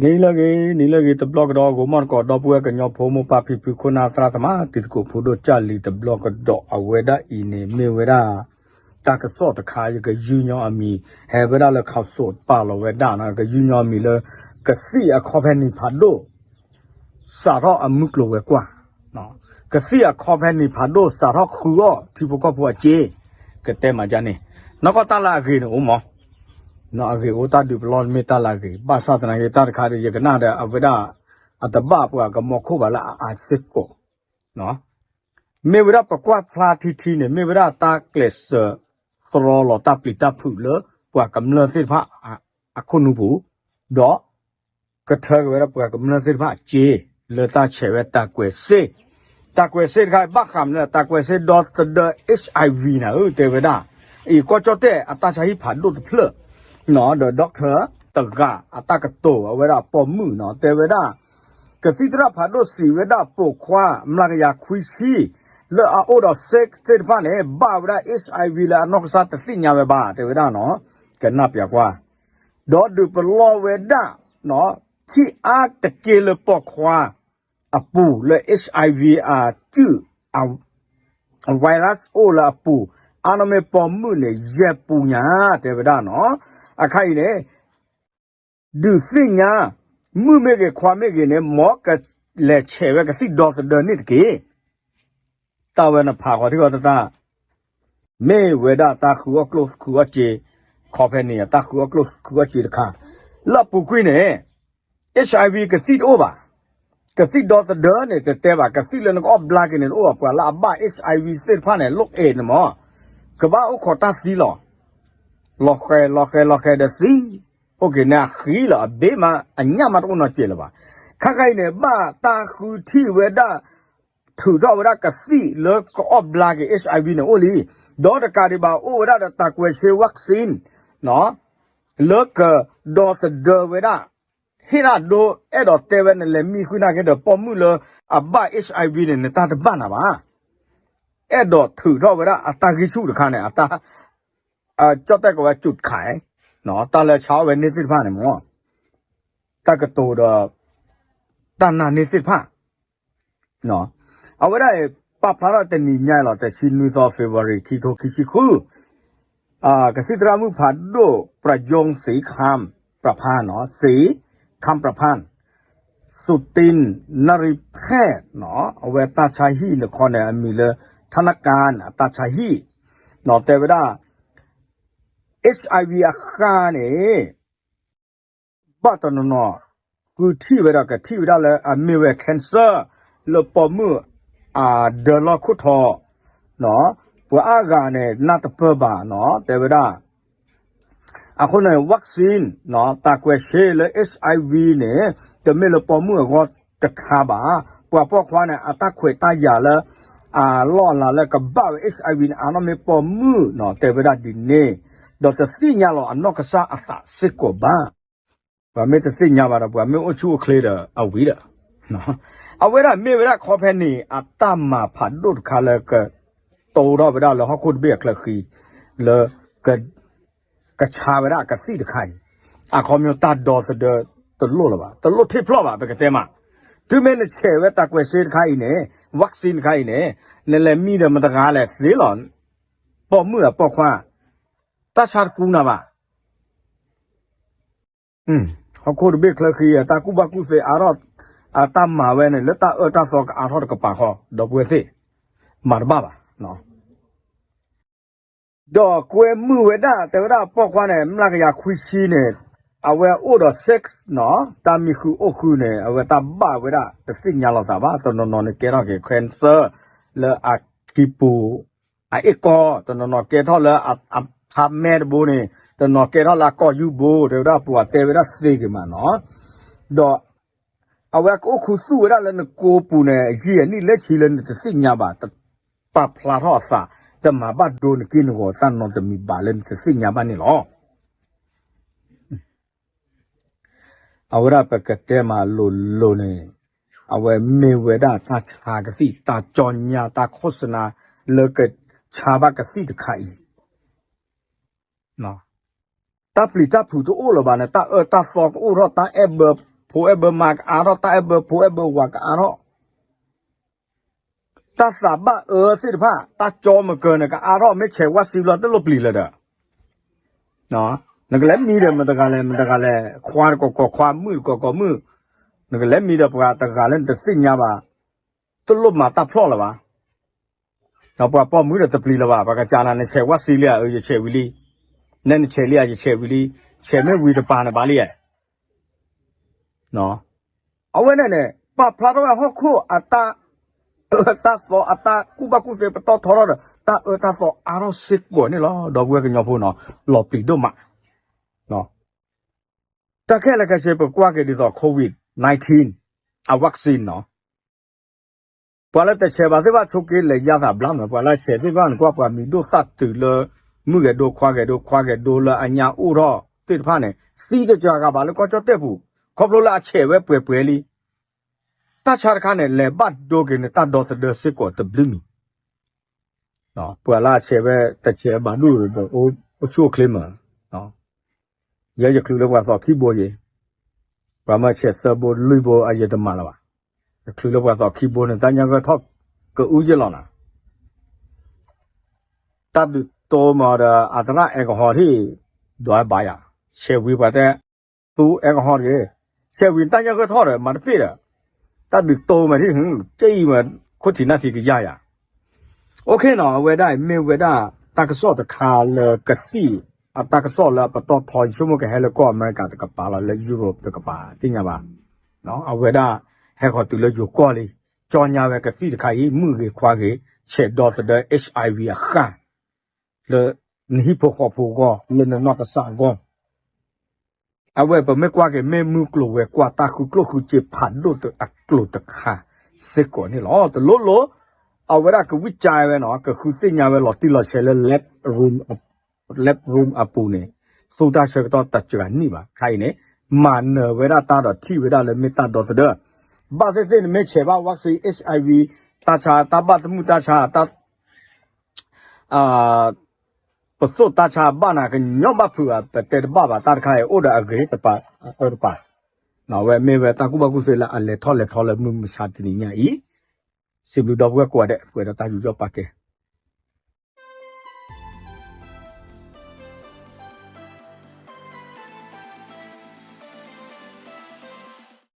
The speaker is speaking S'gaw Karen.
နံၤလၢအဂ့ၤ နံၤလၢအဂ့ၤ တဘျီကဒီး ဂီၤမီၢ်တကိး ဒီပုၢ်ဝဲၢ်ကညီဖိ မိၢ်ပၢ်ဖံဖု ခိၣ်နၢ်သရၣ်သမါ တံၤသကိးဖိဒိၣ် ကၢ်လံၤ တဘျီကဒီး အဝဲဒၣ်အံၤန့ၣ် မ့ၢ်ဝဲဒၣ် တၢ်ကစီၣ်တခါ ယကယုၢ်ညီအမံၤ ဟဲဝဲဒၣ်လၢ ခီစိး ပာ်လီၤဝဲဒၣ်နီၤ ကယုၢ်ညီအမံၤလၢ ကသံၣ်အခီဖဲန့ၣ်ဖးဒိၣ် စးထီၣ်အမုၢ်ကျိၤဝဲၤကွာ်, ကသံၣ်အခီဖဲန့ၣ်ဖးဒိၣ် စးထီၣ်ဃုအီၣ်ထံဖိကီၢ်ဖိအစ့, ကတဲမးဒ်န့ၣ်, နီၢ်ကီၢ်တၢ်လၢအဂ့ၤန့ၣ်အိၣ်မး, အဂ့ၤအိၣ် တၢ်ဒုးပလီၢ်မ့ၢ်တၢ်လၢအဂ့ၤ ဘၣ်ဆၣ်သနာ်က့ တၢ်တခါဒီး ယကနၣ်ဒီး အဝဲဒၣ် အတဘၣ်ပှၤကမီၤခိၣ်ဘၣ်လၢအအါစ့ၢ်ကီး မ့ၢ်ဝဲဒၣ်ပကွၢ်ဖျါထံထံန့ၣ် မ့ၢ်ဝဲဒၣ်တၢ်ကျဲးစၢးသရီလီၤတၢ်ပျံၤတၢ်ဖုးလၢပှၤကမျၢၢ်သ့ၣ်တဖၣ်အခိၣ်နူာ်ပူၤ, ဒီးကထၢက့ၤဝဲဒၣ်ပှၤကမျၢၢ်သ့ၣ်တဖၣ်အစ့ လၢတၢ်ဆဲးဝဲတၢ်ကွဲးစ့, တၢ်ကွဲးစ့တခါ ဘၣ်ဃးမနုၤ တၢ်ကွဲးစ့ဒီသဒၢ HIV နၤဧၢ တဲဝဲဒၣ်, အံၤကီၢ်ကၠီၣ်တဲၣ်အတၢ်ဆါဟံၣ်ဖးဒိၣ်တဖျၢၣ် ဒီး doctor တဂၤ အတၢ်ကတိၤအဝဲဒၣ်ပိာ်မုၣ်နီၤ တဲဝဲဒၣ် ကသံၣ်သရၣ်ဖးဒိၣ်စံးဝဲဒၣ်ပိာ်ခွါ မျးကယၤခွံဆံ လၢအအိၣ်ဒီး sex သ့ၣ်တဖၣ်န့ၣ် ဘၣ်ဝဲဒၣ် HIV လၢအနီၢ်ကစၢ်တသ့ၣ်ညါဝဲဘၣ် တဲဝဲဒၣ်နီၤ, ကနၣ်ပၠးကွၢ်, ဒီးဒုးပလီၢ်ဝဲဒၣ် ထံၣ်အါတက့ၢ်လၢပိာ်ခွါအပူၤလၢ HIV အစုၣ် virus အိၣ်လၢအပူၤ, အါနီၢ်မ့ၢ်ပိာ်မုၣ်န့ၣ် ယဲၢ်ပူညါ တဲဝဲဒၣ်နီၤ, အခါအံၤန့ၣ် ဒုးသ့ၣ်ညါ မုၣ်မ့ၢ်ဂ့ၤခွါမ့ၢ်ဂ့ၤန့ၣ် မ်ကလဲၤဆဲးဝဲကသံၣ်ဒီသဒၢန့ၣ်တက့ၢ်. တၢ်ဝဲန့ၣ်ဖးဃီထံဃီတၢ်တၢ် မ့ၢ်ဝဲဒၣ်တၢ်ဃုအီၣ်ကျိၣ်ဃုအီၣ်စ့, ခီဖဲန့ၣ် တၢ်ဃုအီၣ်ကျိၣ်ဃုအီၣ်စ့တခါ, လၢအပူၤကွံာ်န့ၣ် HIV ကသံၣ်တအိၣ်ဘၣ်, ကသံၣ်ဒီသဒၢန့ၣ် တတဲဘၣ်, ကသံၣ်လၢနကအီၣ်ဘျါက့ၤန့ၣ်တအိၣ်ဘၣ်, ပှၤလၢအဘၣ် HIV သ့ၣ်တဖၣ်န့ၣ် လိၣ်အဲၣ်န့ၣ်မး ကဘၣ်အိၣ်ခိးတၢ်သံလီၤ. လီၤဃဲၤလီၤဃဲၤလီၤဃဲၤဒီးသံ, အိၣ်က့ၤန့ၣ်အဃံလီၤ အဘ့ၣ်မး အညၣ်မးတအိၣ်နီတစဲးလၢၤဘၣ်. ခဲခါအံၤန့ၣ် ဘၣ်တၢ်ဃုထံၣ်ဝဲဒၣ် ထုးထီၣ်ဝဲဒၣ်ကသံၣ်လၢကအီၣ်ဘျါက့ၤ HIV န့ၣ်အိၣ်လံ. ဒီးတကးဒံးဘၣ် အိၣ်ဝဲဒၣ်ဒီးတၢ်ကွဲးဆ့ vaccine လၢကဒီသဒၢဝဲဒၣ် ဟ့ၣ်တၢ်ဒိ အဲၣ်ဒိးတဲဝဲ နလဲၤမံဃုာ်နာ်က့ဒီး ပိာ်မုၣ်လၢအဘၣ် HIV န့ၣ် နတၢ်တဘၣ်နၤဘၣ်. အဲၣ်ဒိးထုးထီၣ်ဝဲဒၣ်အတၢ်ဂံၢ်ဆူၣ်တခါန့ၣ် အတၢ် ကၠီၣ်တဲၣ်ကဝဲ ကၠူးခး တၢ်လၢဆါအီၣ်ဝဲန့ၢ်သ့ၣ်တဖၣ်န့ၣ်မး တၢ်ကတိၤဒီး တၢ်နာ်န့ၢ်သ့ၣ်တဖၣ် အဝဲဒၣ်အံၤ ပာ်ဖျါထီၣ်တနံၤညါလီၤ တဆံနွံသီ February ခံကထိခံဆံဃု ကသံၣ်သရၣ်မုၣ်ဖးဒိၣ် ပြယုန်း စံခမ်းပြဖန်းနီၤ စံခမ်းပြဖန်း စူတ့ၣ် နၣ်ရံၣ်ဖဲၣ်နီၤ အဝဲတၢ်ဆါဟံၣ်န့ၣ်ခီန့ၣ် အမံၤလၢ ထနကၣ် အတၢ်ဆါဟံၣ်နီၤ တဲဝဲဒၣ် HIV အဃၢ်န့ၣ် ဘၣ်တနီၤနီၤ ဃုထံၣ်ဝဲဒီးကထံၣ်ဝဲဒၣ်လၢအမ့ၢ်ဝဲ cancer လၢပိာ်မုၣ်အဒၢလီၢ်ခိၣ်ထီ ပှၤအါဂၤန့ၣ် နၢ်တပၢၢ်ဘၣ်နီၤ တဲဝဲဒၣ် အဃိန့ၣ် vaccine တၢ်ကွဲးဆ့လၢ HIV န့ၣ် တမ့ၢ်လၢပိာ်မုၣ်အဂီၢ်တခါဘၣ်. ပှၤပိာ်ခွါန့ၣ် အတၢ်ခွဲးတၢ်ယာ်လၢ အလီၢ်အလၤလၢကဘၣ်ဝဲ HIV န့ၣ် အါနီၢ်မ့ၢ်ပိာ်မုၣ်နီၤ တဲဝဲဒၣ်ဒ်န့ၣ် ဒီးတသ့ၣ်ညါလီၤအနီၢ်ကစၢ်အသးစ့ၢ်ကီးဘၣ်. ပှၤမ့ၢ်တသ့ၣ်ညါဘၣ်ဒီး ပှၤမ့ၢ်အိၣ်ဆူၣ်အိၣ်ချ့ဒီးအဝံၤဒီး အဝဲဒၣ်မ့ၢ်ဝဲဒၣ်ခီဖဲန့ၣ် အတၢ်မၤဖးဒိၣ်တခါလၢကတိၤထီၣ်ဝဲဒၣ်လၢဟီၣ်ခိၣ်တဘ့ၣ်အချၢဃံ လၢ ကဆါဝဲဒၣ်ကသံၣ်တခါအံၤ အခီပညီတၢ်ဒီသဒၢတလိၣ်လၢၤဘၣ် တလိၣ်ထီၣ်ဖျီၣ်ဘၣ် ပကတဲမး တုၤမ့ၢ်နဆဲးဝဲတၢ်ကွဲးစ့တခါအံၤန့ၣ် vaccine တခါအံၤန့ၣ် နလဲၤမံဒီးမတၤတဂၤလဲၣ်သ့လီၤ ပိာ်မုၣ်အပိာ်ခွါ တၢ်ဆါတကူနၤဘၣ် ဟီၣ်ခိၣ်တဘ့ၣ်ချၢဃံ အတၢ်ကူၣ်ဘၣ်ကူၣ်သ့အါထီၣ် အတၢ်မၤဝဲန့ၣ် လၢတၢ်အၢတၢ်သီကအါထီၣ်တကပၤဃီ ဒီပုၢ်ဝဲၢ်သ့ၣ် မၤတဘၣ်ဘၣ် ဒီးကွဲမုာ်ဝဲဒၣ် တဲဝဲဒၣ်ပိာ်ခွါန့ၣ် မျးကယၤခွံဆံန့ၣ် အဝဲအိၣ်ဒီး sex နီၤ တၢ်မံဃုာ်အိၣ်ဃုာ်န့ၣ် အဝဲတၢ်ဘၣ်ဝဲဒၣ် တသ့ၣ်ညါလီၤသးဘၣ် တနီၤနီၤန့ၣ်ကဲထီၣ်က့ၤ cancer လၢအခံပူၤ အအ့ၣ်ကီၢ် တနီၤနီၤကဲထီၣ်လၢအဖးမဲတဘိန့ၣ် တနီၤကဲထီၣ်လၢအကီၢ်ယူၢ်ဘိ တဲဝဲဒၣ်ပှၤတဲဝဲဒၣ်သ့ဂ့ၤမးနီၤ ဒီး အဝဲကအိၣ်ခူသူၣ်ဝဲဒၣ်လၢနကိပူၤန့ၣ် ယံာ်အနံၣ်လဲဆံလၢနတသ့ၣ်ညါဘၣ် တပာ်ဖျါထီၣ်အသး တမၤဘၣ်ဒိနက့ၢ်နဂီၤ တၢ်နီတမံၤဘၣ်လၢနတသ့ၣ်ညါဘၣ်န့ၣ်လီၤ. အဝဲဒၣ်ပကတဲမးလိၤလိၤန့ၣ် အဝဲမ့ၢ်ဝဲဒၣ်တၢ်ဆါကသံၣ် တၢ်ကၠီညါ တၢ်ခိၣ်စနါ လၢကဆါဘၣ်ကသံၣ်တခါအံၤ တၢ်ပျံၤတၢ်ဖုးတအိၣ်လၢၤဘၣ်န့ၣ် တၢ်အၢတၢ်သီကအိၣ်ထီၣ် တၢ်အဲၣ်ဘၢ ဖိအဲၣ်ဘၢမါကအါထီၣ်, တၢ်အဲၣ်ဘၢဖိအဲၣ်ဘၢဝၤကအါထီၣ်, တၢ်သးဘၣ်အၢသ့ၣ်တဖၣ် တၢ်ကၠီမကၢၤန့ၣ်ကအါထီၣ်, မ့ၢ်ဆဲးဝၣ်စံဘျီတလိၣ်ပျံၤလၢၤဒီး နကလဲၤမံဒီးမတဂၤလဲၣ်, မတဂၤလဲၣ်, ခွါတကိးကိးခွါ, မုၣ်တကိးကိးမုၣ်, နကလဲၤမံဒီးပှၤတဂၤလၢနတသ့ၣ်ညါဘၣ်, တလိၣ်မၤတၢ်ဖျီၣ်လၢၤဘၣ်. ဒီးပှၤပိာ်မုၣ်ဒီးတပျံၤလၢၤဘၣ်, ပှၤကစၢ်နၤ နဆဲးဝၣ်စံလံဧါ, အၢ ယဆဲးဝံၤလံ, နနဆဲးလံဧါ, ယဆဲးဝံၤလံ, ဆဲးမ့ၢ်ဝံၤတပၤန့ၣ်ဘၣ်လံဧါ. အဝဲန့ၣ်န့ၣ် ပာ်ဖျါထီၣ်ဝဲဟီၣ်ခိၣ်အတၢ်အၢတၢ်သီ အတၢ်ကူၣ်ဘၣ်ကူၣ်သ့ ပတီၢ်ထီထီၣ်ဒီး တၢ်အၢတၢ်သီအါထီၣ်စ့ၢ်ကီးန့ၣ်လီၤ. ဒီပုၢ်ဝဲၢ်ကညီဖိနီၤ, လီၤပျံၤဒိၣ်မး. တၢ်ခဲလၢာ်ခဲဆ့ ပကွၢ်က့ၤဒ်သိး COVID nineteen အ vaccine နီၤ, ပှၤလၢတဆဲးဘၣ်သ့ၣ်တဖၣ်ဆိးက့လၢာ်ယါသးဘျါမး, ပှၤလၢအဆဲးသ့ၣ်တဖၣ်န့ၣ် ကွၢ်ပှၤမံၤဒိၣ်သၣ်တုၤလၢ မုၣ်ဂဲၤဒိခွါဂဲၤဒိ ခွါဂဲၤဒိလၢအညါအိၣ်ထီၣ်သ့ၣ်တဖၣ်န့ၣ် သံတစှၤဂၤဘၣ်လၢကီၢ်ကၠီၣ်တဲၣ်ပူၤ, ခီဖျိလၢအဆဲးဝဲပှဲၤပှဲၤလံ. တၢ်ဆါတခါန့ၣ် လဲၤဘၣ်ဒိက့ၤန့ၣ် တၢ်ဒီသဒၢစ့ၢ်ကီးတဘျုးမံၤ ပှၤလၢအဆဲးဝဲတဆဲးဘၣ်ဒိၣ်ဒီး အိၣ်ဆူၣ်အိၣ်ချ့မး, ယဲယချုးလၢပှၤသီခံဘိယံၤ, ပှၤမၢဆဲးသၢဘိလွံၢ်ဘိအယဲတမၤလၢၤဘၣ်, ယချုးလၢပှၤသီခံဘိန့ၣ် တၢ်ညၣ်ဂၢၢ်ထီၣ်ကအူယဲလီၤနၤ, တၢ်ဒုးတိမးဒီး အတရၣ်အဲကဟီထံၣ် ဒွးဘၣ်ယၤ, ဆဲးဝံၤပှၤတဲ သူအဲကဟီတဂ့ၤ, ဆဲးဝံၤတၢ်ညၣ်ဂၢၢ်ထီၣ်ဒီး မၤတပ့ၢ်ဒီး, တၢ်ဒုးတိမးထံၣ်, ကဲအံၤမး ခိၣ်ထံးနၢ်ထံးကယါယၤ OK နီၤ, အဝဲဒၣ်အံၤမ့ၢ်ဝဲဒၣ် တၢ်ကစီၣ်တခါလၢကသံၣ်အတၢ်ကစီၣ်လၢအပတီၢ်ထီ ယဆိကမိၣ်ကဟဲလၢကီၢ်အမဲရကၤတကပၤလီၤ, လၢ Europe တကပၤ သ့ၣ်ညါဘၣ်, အဝဲဒၣ်ဟဲဃီၤတုၤလၢယိၤကီၢ်လံ, ကၠီညါဝဲကသံၣ်တခါအံၤ မုၣ်ဂ့ၤခွါဂ့ၤ ဆဲးဒီသဒၢ HIV အဃၢ် လၢနဟံၣ်ဖိဃီဖိအဂီၢ် လၢနနီၢ်ကစၢ်အဂီၢ် အဝဲပမ့ၢ်ကွၢ်က့ၤမ့ၢ်မုၢ်ကျိၤဝဲၤကွာ်တၢ်ဃုကျိၣ်ဃုစ့ဖးဒိၣ်အကျိၤတခါစ့ၢ်ကီးန့ၣ်လီၤ. တလိၣ်လိၣ် အဝဲဒၣ်ကဝံၣ်ကါဝဲနီၤ, ကဃုသ့ၣ်ညါဝဲလီၤတံၢ်လီၤဆဲးလၢ lab room, lab room အပူၤန့ၣ် သူတၢ်ဆၢကတီၢ်တစှၤနံၣ်ဘၣ်. ခဲအံၤန့ၣ် မၤနၢၤဝဲဒၣ်တၢ်ဒီးထံၣ်ဝဲဒၣ်လၢမ့ၢ်တၢ်ဒီသဒၢ ဘၣ်သ့ၣ်သ့ၣ်နမ့ၢ်ဆဲးဘၣ် vaccine HIV တၢ်ဆါ တၢ်ဘၣ်သမုၣ်တၢ်ဆါ တၢ် ပသိၣ်တၢ်ဆါဘၣ်နၤ ကညီဘၣ်ဖုးဧါ, ပတဲတဘၣ်ဘၣ် တၢ်တခါအံၤ အိၣ်ဒီးအဂ့ၤတပၤ အအၢတပၤ, အဝဲမ့ၢ်ဝဲတၢ်ကူၣ်ဘၣ်ကူၣ်သ့လၢအလဲၤထီၣ်လဲၤထီလၢမုၢ်မဆါတနံၤညါအံၤ, စံးဘျုးဒီပုၢ်ဝဲၢ်ကိးဂၤဒဲး ပှဲၤဒီးတၢ်ယူးယီၣ်ပာ်ကဲ